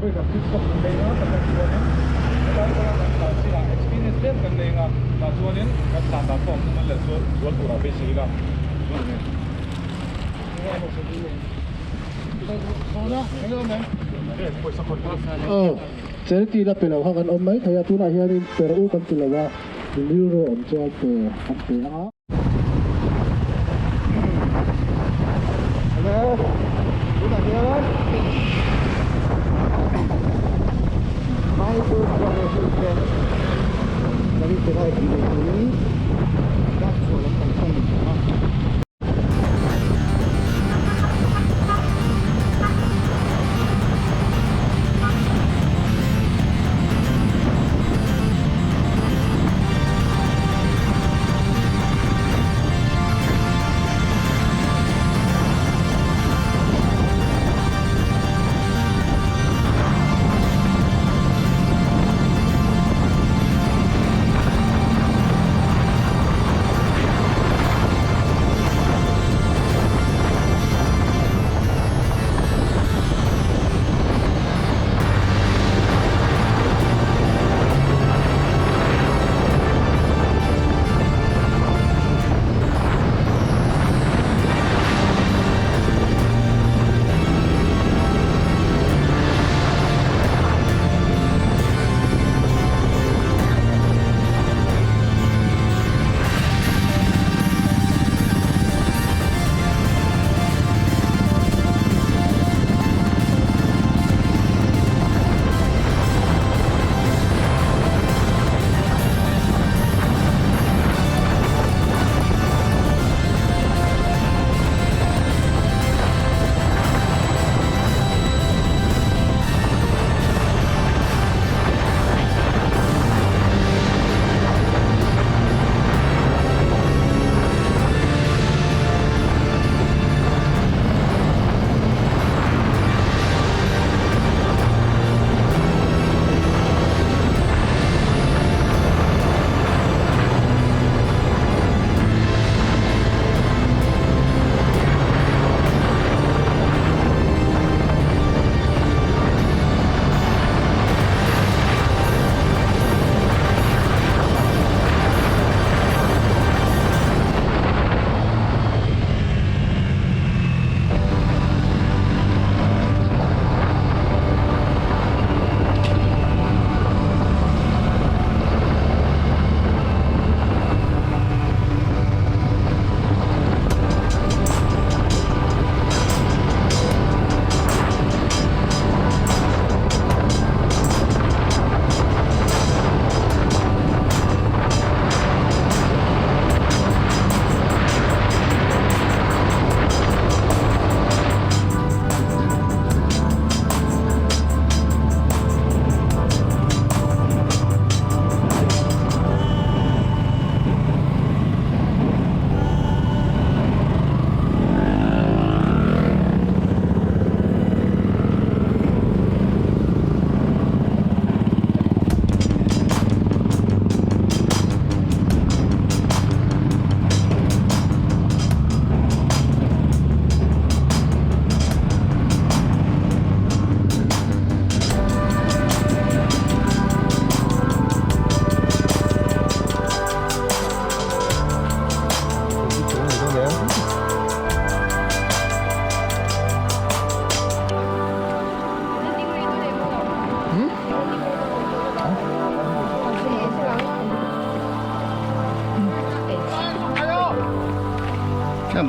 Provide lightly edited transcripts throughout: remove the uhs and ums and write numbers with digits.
Kan pit stop kan nei a tah chuanin helai kawng a kan tlan chinah experience tlem kan nei anga tah chuanin kan tlan dan pawh hmun an leh zual turah beisei ila chuan enge Aw charity la pe lo kha kan awm mai thei a tunah hianin per u kan ti lo a rilru awm chuan pe kan pe ang a.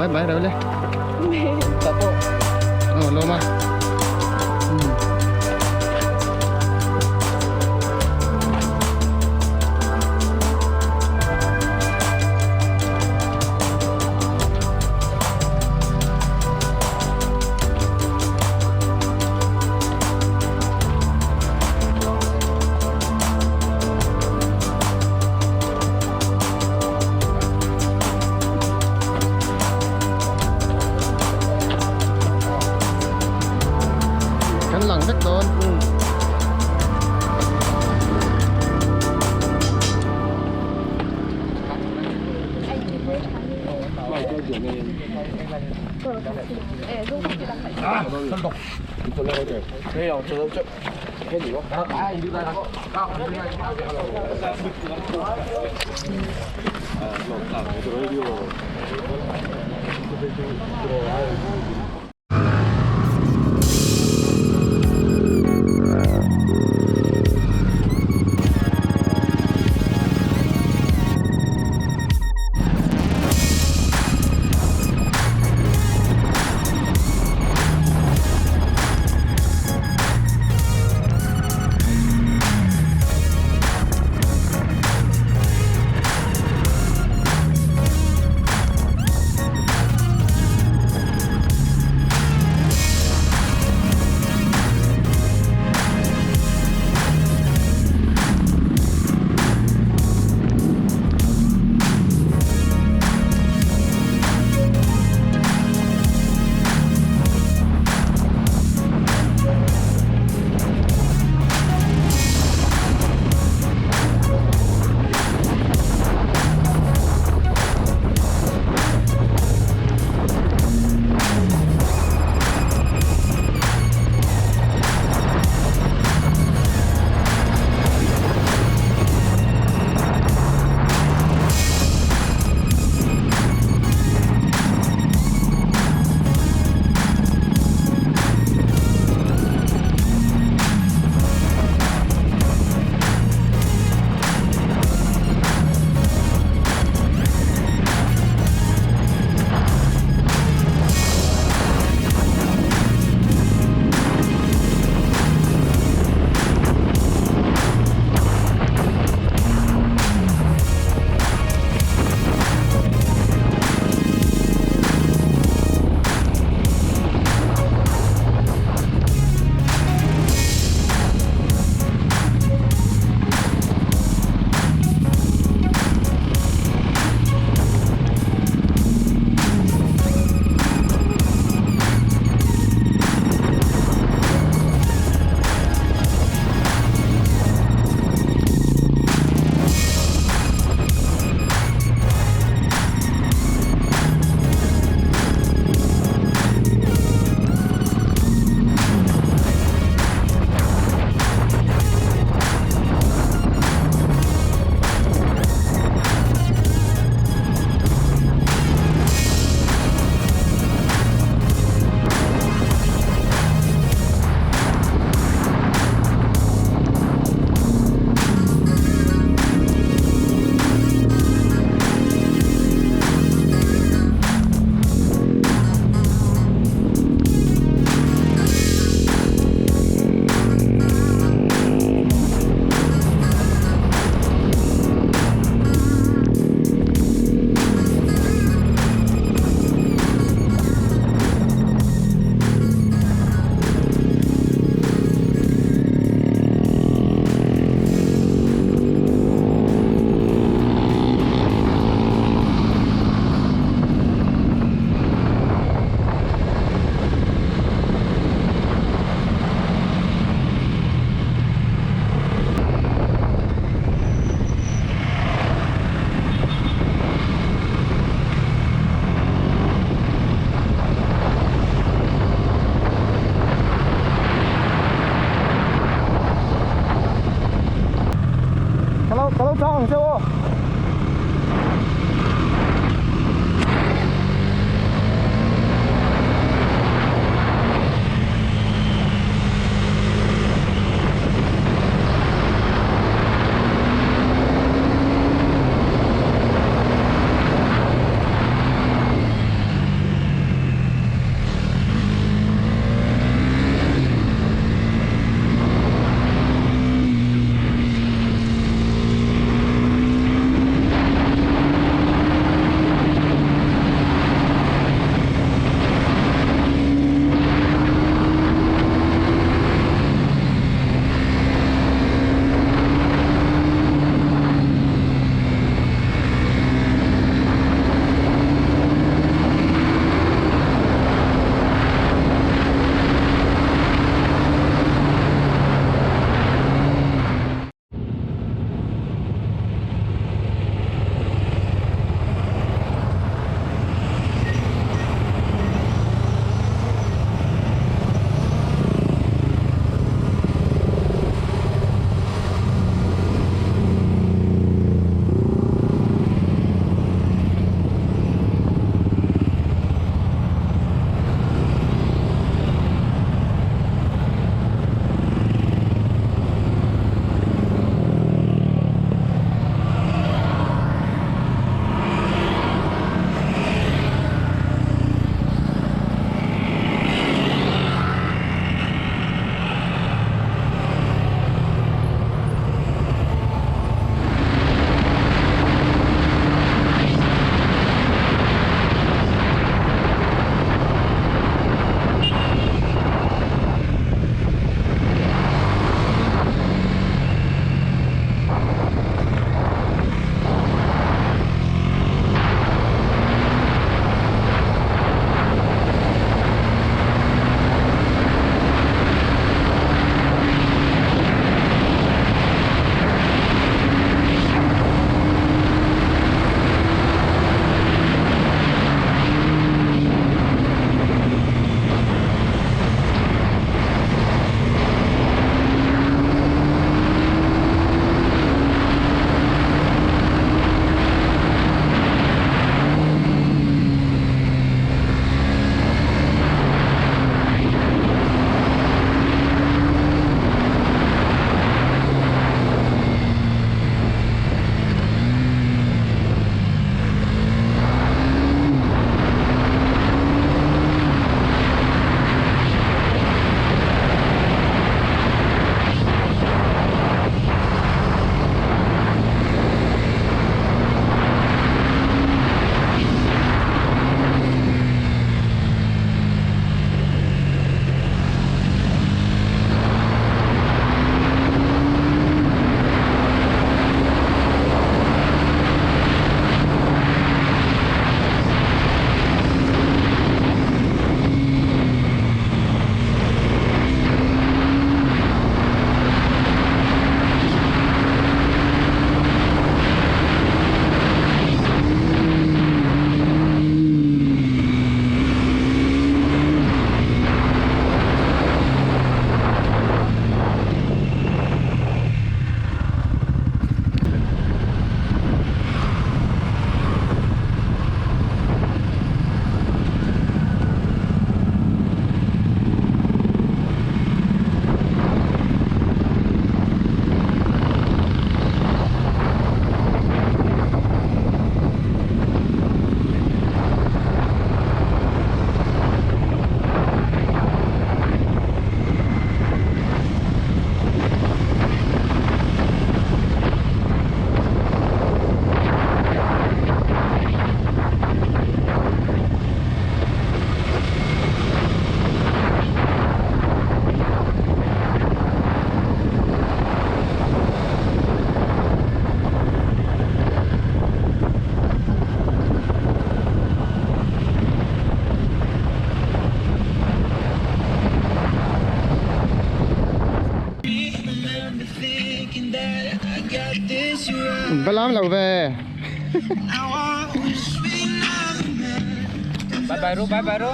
Bye bye rồi lên. Oh, loma. Kan lang vek dawn. 没有，这这这你吧。哎，你来 。Hello，hello，早，下午。Va lam lo ve. Bye bye ru bye bye ru.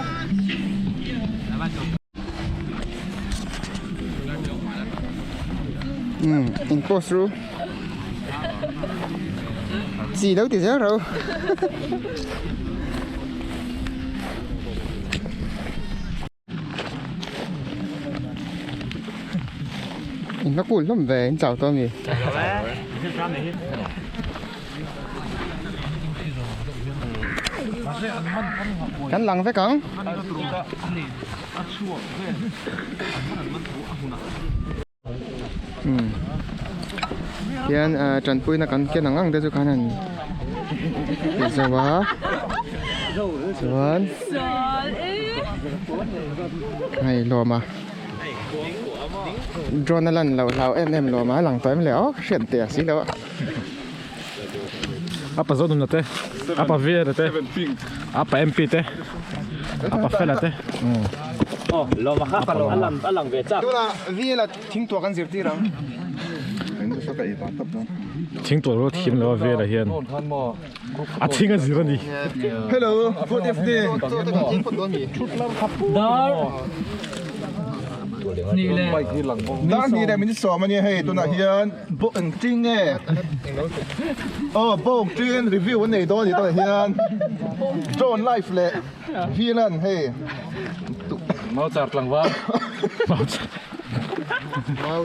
Um in post ru. Chi lo ti zel ro. In va kul hlawm ve in chau tawh a mi. Kan lang vek ang. Hian tanpuina kan ken ang ang te chu khan an ti zo a chuan hei lawm a drone a lan loh hlau em em lawm a a lang tawh em le aw ka hriat teh a si lo a. Apa Zonuna te apa Vera te apa MP te apa Fela te. Tunah Vela thingtuah kan zirtir ang. Thingtuah ro thim lo a Vela hian a thing a zir a ni. Hello, good evening. Dar hnih leh minute sawm a nia hei tunah hian Bawng ṭing nge? Aw bawng ṭing review an nei dawn a ni tunah hian Drone life leh Vilan hei Mauchar tlangval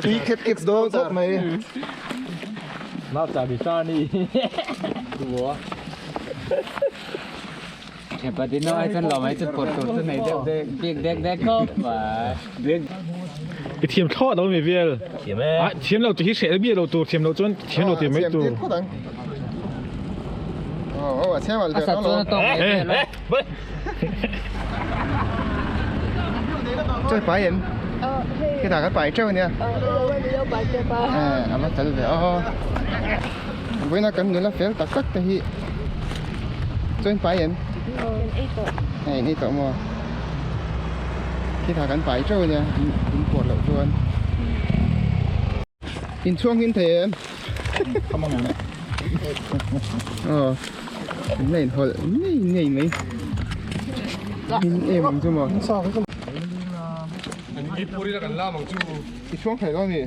Tui khep khep dawn khawp mai. Mauchar bi sa ni. I thiam thlawt lo mi vel. Ah thiam lo ti hi hreh miah lo tur thiam lo chuan thiam lo ti mai tur. Chơi pai em. Cái thằng cái pai trâu nè. À, ama tal ve. Oh. Vawiina kan nula fel tak tak te hi chuan pai em? Hei in ei tawh maw? Khitah kan pai teuh ania in puar loh chuan in chhuang nghin thei em? Aw in la inhawlh ngei ngei mai in em ang chu maw? I chhuang thei lo a ni.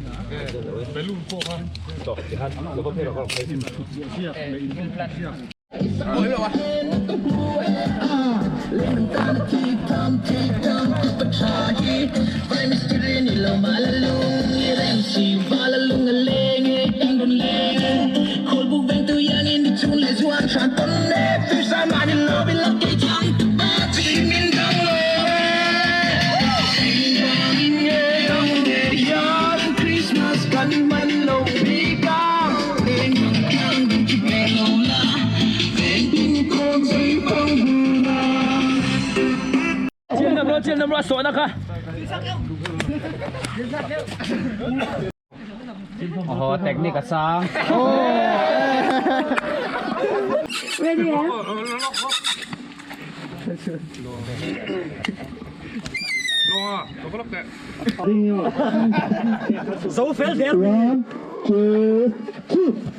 One, two, three.